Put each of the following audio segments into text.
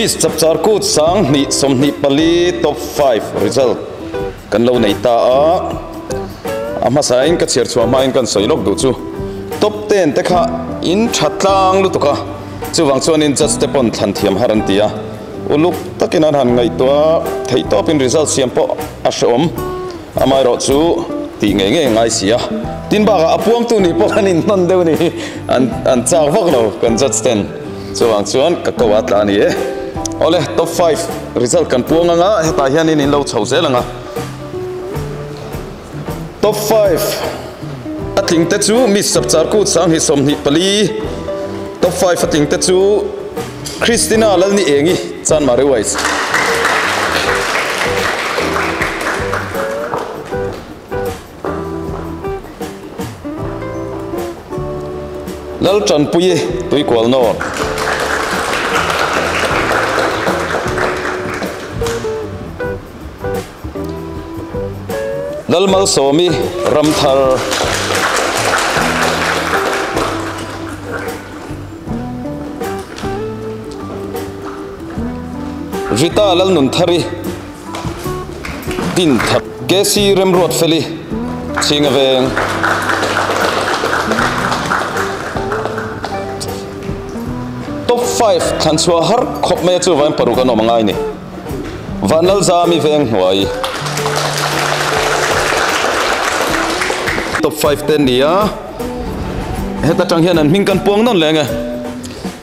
Miss Chapchar Kut 2024 top 5 result kan lo nei ta a, a hmasa in ka chhiar chhuah hma in kan sawi lawk duh chu top 10 te kha in tha tlang lutuk a, chuvang chuan in judge te pawn thlan thiam har an ti a, uluk takin an han ngaihtuah theih tawpin result siam pawh a hreawm amaherawh chu tih ngei ngei ngai si a, tin bakah a puangtu nih pawh kan inhnawn deuh ni an chak vak lo kan judge ten. Chuvang chuan ka ko a tla a ni e. Awle, top 5 result kan puang anga hetah hianin in lo chho zel anga. Top 5 a tling te chu Miss Chapchar Kut 2024, Top 5 a tling te chu Christina Lalni Engi, Chanmari Wise. Laltanpuii Tuikual Nawr. Lalmalsawmi Ramthar. Rita Lalnunthari Dinthar. KC Remruatfeli Chhinga Veng. Top 5 thlan chhuah har khawp mai a chu vain paruk an awm angai ni. Vanlalzami Veng hnuai. Top 5 te nia heta tang hian an hming kan puang nawn leng e.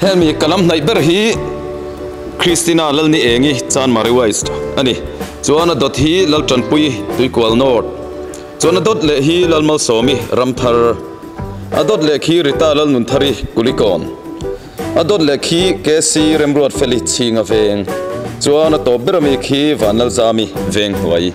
Hemi ka lam hnaih ber hi Christina Lalni Engi Chanmari West a ni. Chuan a dawt hi Laltanpui Tuikual North. Chuan a dawt leh hi Lalmalsawmi Ramthar. A dawt leh khi Rita Lalnunthari Kulikawn. A dawt leh khi KC Remruatfeli Chhinga Veng. Chuan a tawp ber ami khi Vanlalzami Veng hnuai.